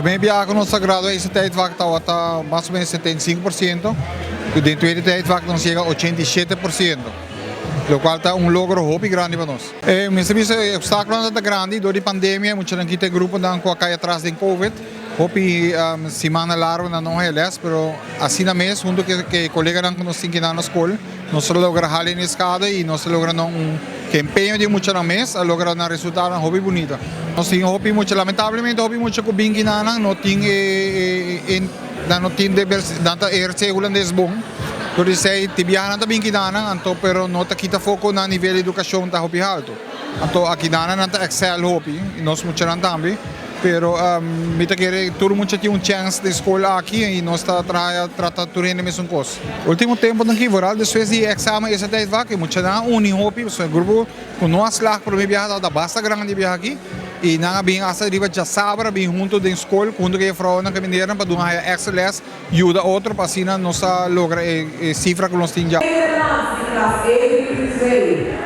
Promé biaha ku nos a gradua ese tijdvak tabata mas o menos 75%, ku den tweede tijdvak nos yega 87%, lokual ta un logro hopi grandi pa nos. E mester bisa e obstákulonan ta grandi dor di pandemia, muchanan kita e gruponan ku a kai atras den covid, hopi simannan largu nan no haya lès, pero asina mes huntu ku e koleganan ku nos tin kinan na skol, Nos a logra hala e eskada y nos a logra na un cu empeño di e muchanan mes a logra na resultadonan hopi bunita. Nos tin hopi mucha, lamentablemente hopi mucha cu bin kinanan no tin e e nan no tin nan ta eherce hulandes bon. Por esey tin biaha nan ta bin kinanan anto pero no ta kita foco nan nivel di educacion ta hopi halto. Anto akinanan nan ta excel hopi y nos muchanan tambe. Pero mi ta kere tur mucha tin un chèns den skol aki i nos ta traha trata tur hende mesun kos. Ultimo temponan aki vooral despues di e eksamen esa tijd wak e muchanan a uni hopi pasobra e grupo ku no a slag prome biaha tabata basta grandi biaha aki i nan a bin asta riba djasabra a bin hunto den skol hunto ku e juffrouwnan ku e meneernan pa duna haya extra les yuda otro pa asina nos a logra e cifra ku nos tin dja. Nederlands di klas E 32.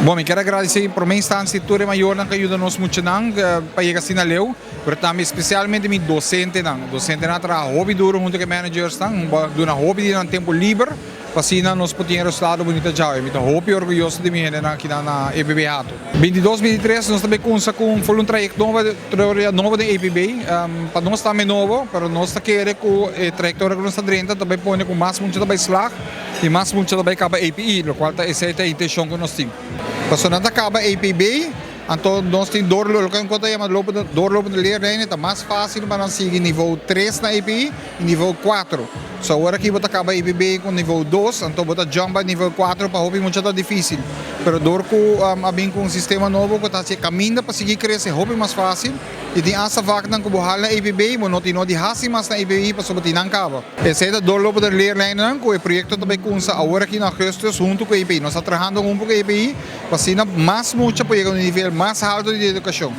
Bon, mi kier a gradisé en promé instansia tur e mayornan ku a yuda nos muchanan pa yega asina leu, pero tambe spesialmente mi dosentenan. Dosentenan a traha hopi duro huntu ku e managersnan, duna hopi di nan tempu liber. Pa asina nos por tin e resultado bunita djawe. Mi ta hopi orguyoso di mi hendenan akinan na EPB Hato. Bintidos, bintitres nos ta bay cunsa cu un full un trayectoria nobo den EPB. Pa nos tambe nobo, pero nos ta kere cu e trayectoria cu nos ta drenta ta bay pone cu mas mucha ta bay slag y mas mucha ta bay caba APE, locual ta esey ta e intencion cu nos tin. Pasobra nan ta caba EPB, anto nos tin doorlo, loke nan ta yama doorlopende leerlijnen, ta mas facil pa nan sigui nivo tres na APE. y nivel cuatro. So awor aki bo ta caba EPB cu nivel dos, anto bo ta jump bay nivel cuatro pa hopi mucha ta dificil. Pero door cu a bin cu un sistema nobo cu ta haci e caminda pa sigui crece hopi mas facil y tin hasta vaknan cu bo hal na EPB bo no tin no di haci mas na EPB pasobra tin nan caba. Esey ta door lopo den leerlijnennan cu e proyecto ta bay cunsa awor aki na augustus hunto cu EPI. Nos ta trahando hunto cu EPI pa asina mas mucha por yega un nivel mas halto di educacion.